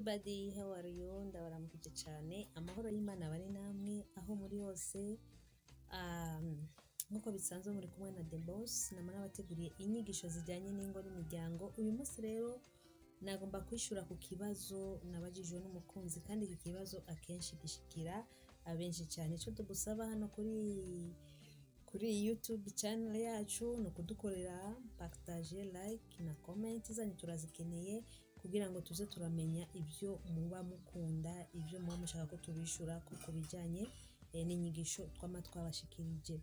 Everybody, how are you? Ndabaramukije cyane. Amahoro y'Imana abari namwe aho muri hose. Nk'uko bisanzwe muri kumwe na The Boss, nama nabateguriye inyigisho zijyanye n'ingo n'imiryango. Uyu munsi rero nagomba kwishura ku kibazo nabajijwe n'umukunzi, kandi iki kibazo akenshi gishikira abenshi cyane. Icyo tugusaba hano kuri YouTube channel yacu ni ukudukorera partage, like na comment zanyu, turazikeneye kugira ngo tuze turamenya ibyo muba mukunda, ibyo muba mushaka ko tubishura ku bijyanye n'inyigisho twama twabashikirije.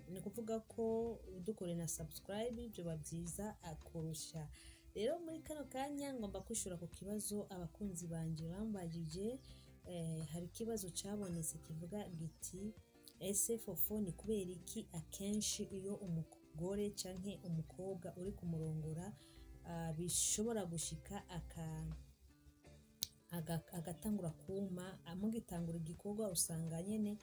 Ni ukuvuga ko dukore na subscribe byoba byiza kurusha. Rero muri kano kanya ngomba kwishura ku kibazo abakunzi banje bambajije. Hari ikibazo cyabonetse kivuga giti: "Ese Fofo, ni kubera iki akenshi iyo umugore canke umukobwa uri kumurongora, bishobora gushika agatangura kuma mugitangura igikorwa? Usanga nyene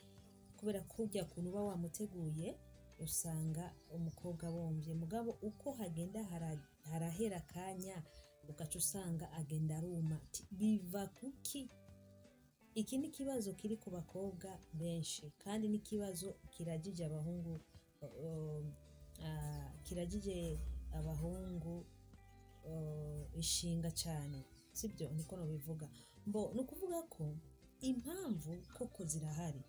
kubera kurya kuntu uba wamuteguye, usanga umukobwa abomvye, mugabo uko hagenda harahera akanya, ugaca usanga agenda aruma. Biva kuki?" Iki ni ikibazo kiri ku bakobwa benshi, kandi n'ikibazo kiragije abahungu, kiragije abahungu ishinga cyane, sibyo? Niko nobivuga. Mbo ni ukuvuga ko impamvu koko zirahari.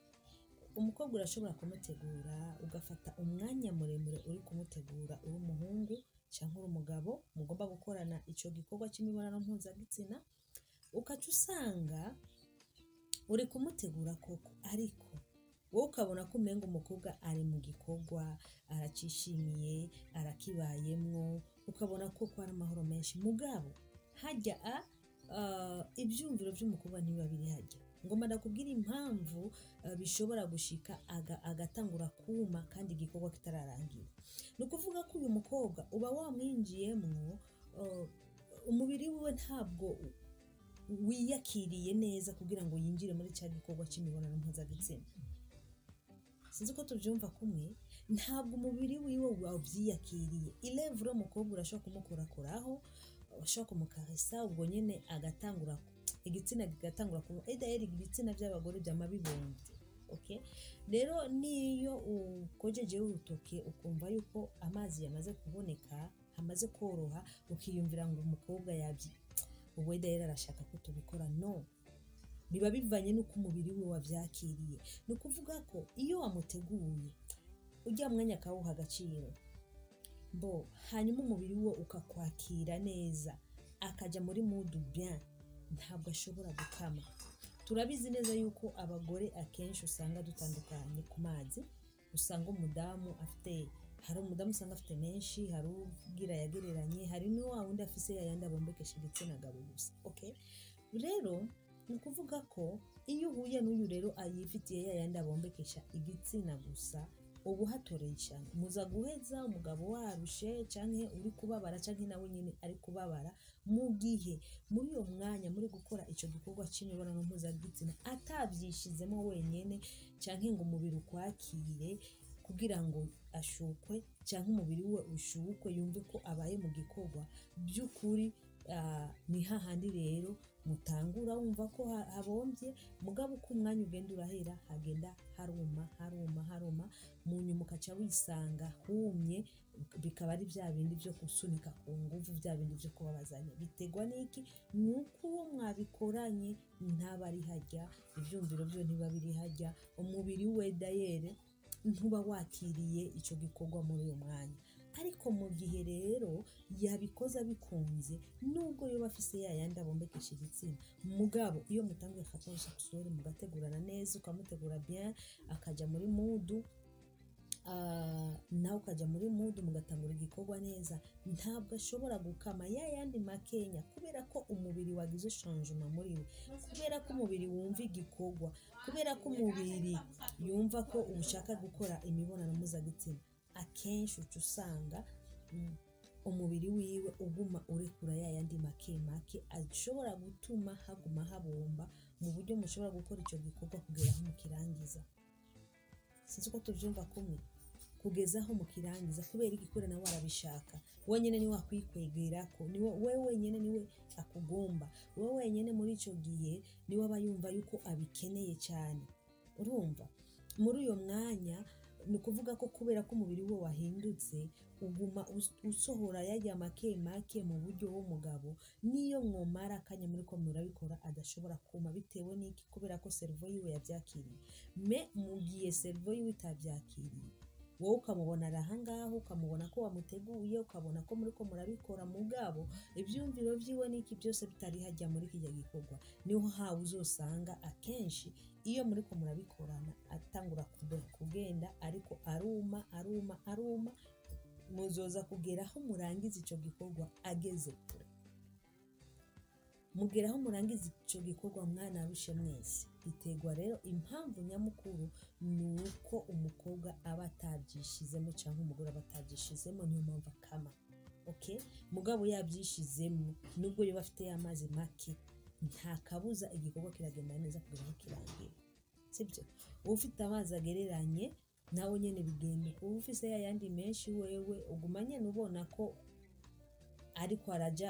Umukobwa urashobora kumutegura, ugafata umwanya muremure uri kumutegura, uri umuhungu cyangwa uri umugabo mugomba gukorana icyo gikorwa cy'imibonano mpuzabitsina, ukaca usanga uri kumutegura koko, ariko wowe ukabona ko umenga umukobwa ari mu gikorwa, aracishimiye, arakibayemwo, ukabona ko ari amahoro menshi, mugabo hajya ibyumviro by'umukobwa ntibiba biri hajya. Ngomba ndakubwira impamvu bishobora gushika agatangura kuma kandi igikorwa kitararangira. Ni ukuvuga ko uyu mukobwa uba wamwinjiyemwo, umubiri wiwe ntabwo wiyakiriye neza kugira ngo yinjire muri cya gikorwa cy'imibonano mpuzabitsina. Sinzi ko tubyumva kumwe. Ntabwo umubiri wiwe wabyiyakiriye. Ilevure umukobwa urashobora kumukorakoraho, ushobora kumukaresa, ubwo nyine agatangura, igitsina kigatangura kuba edayeri. Ibitsina by'abagore byama bibumbye, okay? Rero niyo ukojejeho urutoke, ukumva yuko amazi yamaze kuboneka, hamaze koroha, ukiyumvira ngo umukobwa yabyi ubu edayeri arashaka ko tubikora. No biba bivanye n'uko umubiri we wabyakiriye. Ni ukuvuga ko iyo wamuteguye, ujya mwanya akawuha agaciro, bo hanyuma umubiri we ukakwakira neza, akajya muri mood bien, ntabwo ashobora gukama. Turabizi neza yuko abagore akenshi usanga dutandukanye ku mazi. Usanga umudamu afite, hari umudamu usanga afite menshi, hari ubwira yagereranye, hari n'uwa wundi afise yayandi abombekesha igitsina gabo gusa, okay? Rero ni ukuvuga ko iyo uhuye n'uyu rero ayifitiye yayandi abombekesha igitsina gusa, uba uhatoreye ishyano. Muza guheza umugabo warushe, canke uri kubabara, canke nawe nyine ari kubabara, mu gihe muri uyo mwanya muri gukora ico gikorwa c'imibonano mpuzabitsina atavyishizemo wenyene, canke ngo umubiri ukwakire kugira ngo ashukwe, canke umubiri we ushukwe, yumve ko abaye mu gikorwa by'ukuri. Ni hahandi rero mutangura wumva ko habombye, mugabo uko umwanya ugenda urahera, hagenda haruma, haruma, haruma, mu nyuma ukaca wisanga humye, bikaba ari bya bindi byo gusunika ku nguvu, bya bindi byo kubabazanya. Biterwa n'iki? Ni uko uwo mwabikoranye ntaba ari hajya, ibyumviro byo ntiba biri hajya, umubiri we dayere ntuba wakiriye icyo gikorwa muri uwo mwanya. Ariko mu gihe rero yabikoze abikunze, nubwo yoba afise ya yandi abombekesha igitsina, mugabo iyo mutanguye rapport sexuelle, mugategurana neza, ukamutegura bien, akajya muri mood, nawe ukajya muri mood, mugatangura igikorwa neza, ntabwo ashobora gukama ya yandi makenya, kubera ko umubiri wagize changement muri we, kubera ko umubiri wumva igikorwa, kubera ko umubiri yumva ko ushaka gukora imibonano mpuzabitsina. Akenshi uca usanga umubiri wiwe uguma urekura ya yandi make make ashobora gutuma haguma habomba, mu buryo mushobora gukora icyo gikorwa kugera aho mukirangiza. Sinzi ko tubyumva kumwe. Kugira ngo rero ntibigushikire, Kugeza aho mukirangiza. Kubera igikura nawe arabishaka, wenyine niwe akwikwegerako, niwe we wenyine niwe akugomba, we wenyine muri ico gihe niwe aba yumva yuko abikeneye cyane. Urumva muri uyo mwanya, ni ukuvuga ko kubera ko umubiri we wahindutse, uguma usohora yajya make make mu buryo w'umugabo, niyo mwomara akanya muri ko murabikora adashobora kuma. Bitewe n'iki? Kubera ko cerveau yiwe yabyakiriye. Mais mu gihe cerveau yiwe itabyakiriye, wowe ukamubona arahangaha, ukamubona ko wamuteguye, ukabona ko muri ko murabikora, mugabo ibyumviro byiwe n'iki byose bitari hajya muri kijya gikorwa, niho hawe uzosanga akenshi iyo muri ko murabikorana atangura kugenda ariko aruma, aruma, aruma. Muzoza kugera aho murangiza icyo gikorwa ageze kure. Mugera aho murangiza icyo gikorwa mwana arushe mwese. Biterwa rero, impamvu nyamukuru ni uko umukobwa aba atabyishizemo cyangwa umugore aba atabyishizemo, niyo mpamvu akama. Okay, mugabo yabyishizemo, nubwo yoba afite y'amazi make, nta kabuza igikorwa kiragenda neza kugera aho kirangira, sibyo? Uba ufite amazi agereranye nawe nyine bigenda. Uba ufise ya yandi menshi, wewe uguma nyine ubona ko ariko araja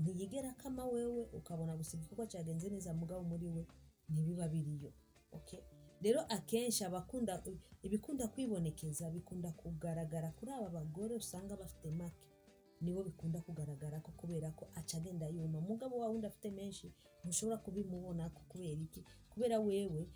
ntiyigera akama, wewe ukabona gusa igikorwa cyagenze neza, mugabo muri we ntibiba biriyo. Okay, rero akenshi abakunda ibikunda kwibonekeza, bikunda kugaragara kuri aba bagore usanga bafite make, nibo bikunda kugaragara ko kubera ko aca agenda yuma. Mugabo wa wundi afite menshi ntushobora kubimubona ko. Kubera iki? Kubera wewe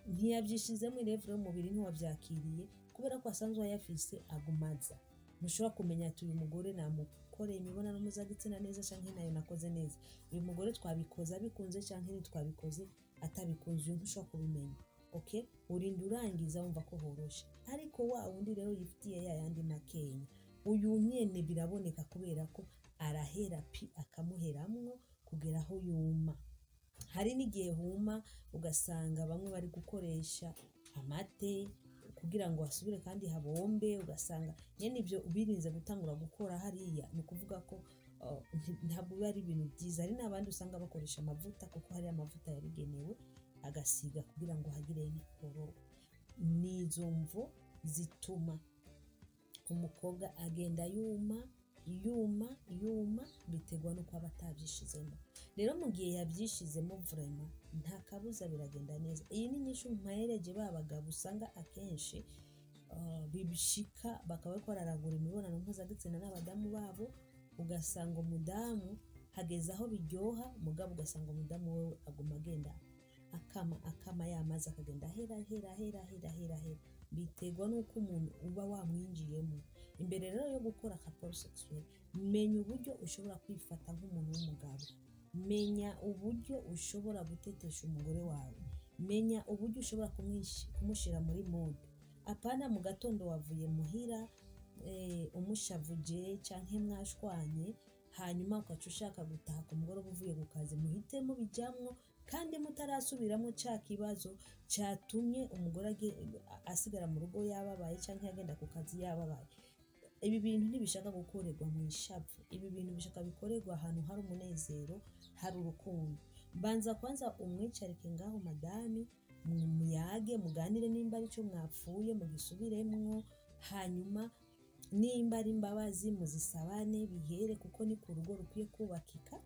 ntiyabyishizemo, irevure y'umubiri ntiwabyakiriye, kubera ko asanzwe ayafise agumaza. Ntushobora kumenya ati uyu mugore namukoreye imibonano mpuzabitsina neza cyangwa nayo nakoze neza, uyu mugore twabikoze abikunze cyangwa ntitwabikoze atabikunze. Uyu ntushobora kubimenya. Okay, urinda urangiza wumva ko horoshe. Ariko wa wundi rero yifitiye ya yandi makenya, uyu nyene biraboneka kubera ko arahera pi akamuheramwo kugera aho yuma. Hari n'igihe huma ugasanga bamwe bari gukoresha amate kugira ngo hasubire kandi habombe, ugasanga nyene ibyo birinze gutangura gukora hariya. Ni ukuvuga ko ntabwo biba ari ibintu byiza. Hari n'abandi usanga bakoresha amavuta, kuko hari amavuta yabigenewe, agasiga kugira ngo hagire mikoro. N'izo mvo zituma umukobwa agenda yuma, yuma, yuma, biterwa n'uko aba atabyishizemo. Rero mu gihe yabyishizemo, vraiment nta kabuza biragenda neza. Iyi ni inyishu mpahereje ba bagabo usanga akenshi bibishika bakaba bariko bararangura imibonano mpuzabitsina n'abadamu babo, ugasanga umudamu hageze aho biryoha, mugabo ugasanga umudamu wewe aguma agenda akama, akama, yamazi akagenda ahera, ahera, ahera, ahera, ahera, ahera. Biterwa n'uko umuntu uba wamwinjiyemo. Imbere rero yo gukora rapport sexuel, menya uburyo ushobora kwifata nk'umuntu w'umugabo, menya uburyo ushobora gutetesha umugore wawe, menya uburyo ushobora kumushyira muri mood. Apana mu gatondo wavuye muhira umushavuje canke mwashwanye, hanyuma ugaca ushaka gutaha ku mugoroba uvuye ku kazi, muhite mubijamwo kandi mutarasubiramo ca kibazo catumye umugore asigara mu rugo yababaye canke agenda ku kazi yababaye. Ibi bintu ntibishaka gukorerwa mu ishavu, ibi bintu bishaka bikorerwa ahantu hari umunezero, hari urukundo. Banza kwanza umwicarike ngaho madami, muyage, muganire, nimba ari cyo mwapfuye mugisubiremwo, hanyuma nimba ari imbabazi muzisabane, bihere kuko ni ku rugo rukwiye kubakika,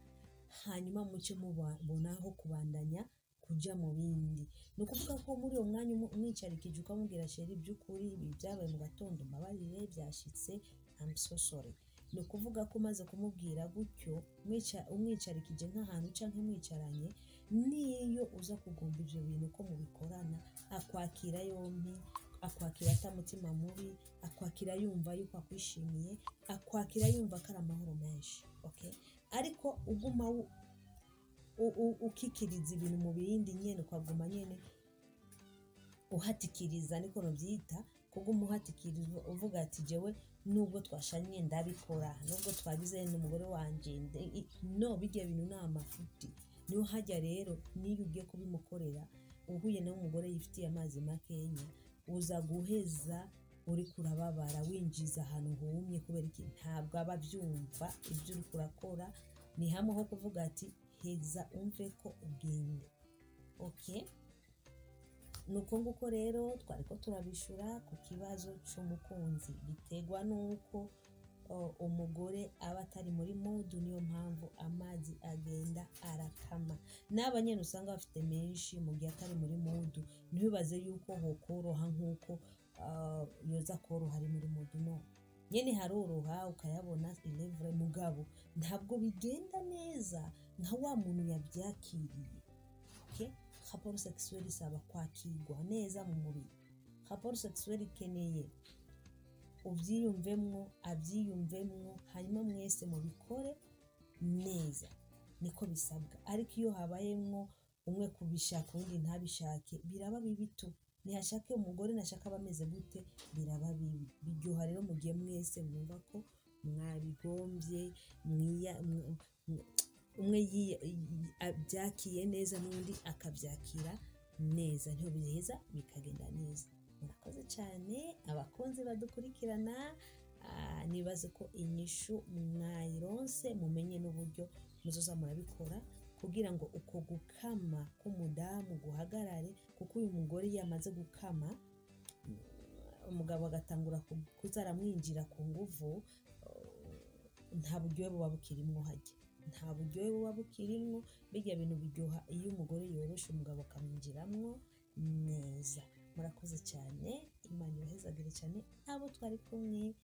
hanyuma muce mubonaho kubandanya kuja mu bindi. Ni ukuvuga ko muri uwo mwanya umwicarikije ukamubwira: "Chéri, by'ukuri ibi byabaye mu gatondo, mbabarire, byashitse, I'm so sorry." Ni ukuvuga ko umaze kumubwira gutyo, umwicarikije nk'ahantu canke mwicaranye, niyo uza kugomba ivyo bintu ko mubikorana, akwakira yompi, akwakira atamutima mubi, akwakira yumva yuko akwishimiye, akwakira yumva ko ari amahoro menshi. Okay, ariko uguma ukikiriza ibintu mu bindi nyene, ukaguma nyene uhatikiriza, niko novyita, kuguma uhatikiriza uvuga ati jewe nubwo twashanye ndabikora, nubwo twagize n'umugore wanje no bijya bintu ni amafuti. Niho hajya rero niyo ugiye kubimukorera uhuye n'umugore yifitiye amazi makenya, uza guheza uriko urababara, winjiza ahantu humye. Kubera iki? Ntabwo aba abyumva ibyo uriko urakora. Ni hamwe ho kuvuga ati heza umve ko ugende. Okay, Nuko nguko rero twariko turabishura ku kibazo c'umukunzi, biterwa nuko umugore aba atari muri mood, niyo mpamvu amazi agenda arakama. N'aba nyene usanga bafite menshi, mu gihe atari muri mood ntibibaze yuko hokoroha nk'uko yoza koroha ari muri mood. No nyene haroroha ukayabona ilevre, mugabo ntabwo bigenda neza nka wa muntu yabyakiriye. Okay? Rapport sexuelle isaba kwakirwa neza mu mubiri. Rapport sexuelle ikeneye ubyiyumvemwo, abyiyumvemwo, hanyuma mwese mubikore neza, niko bisabwa. Ariko iyo habayemwo umwe kubishaka uwundi ntabishake, biraba bibi tu. Ntihashake umugore nashaka aba ameze gute, biraba bibi. Biryoha rero mu gihe mwese mwumva ko mwabigombye, umwe abyakiye neza n'undi akabyakira neza, niho biheza bikagenda neza. Murakoze cyane abakunzi badukurikirana, nibaze ko inyishu mwayironse, mumenye n'uburyo muzoza murabikora kugira ngo uko gukama k'umudamu guhagarare, kuko uyu mugore iyo amaze gukama umugabo agatangura kuza aramwinjira ku nguvu, nta buryohe buba bukirimwo harya, nta buryohe buba bukirimwo. Birya bintu biryoha iyo umugore yoroshe umugabo akamwinjiramwo neza. Murakoze cyane, Imana ibahezagire cyane abo twari kumwe.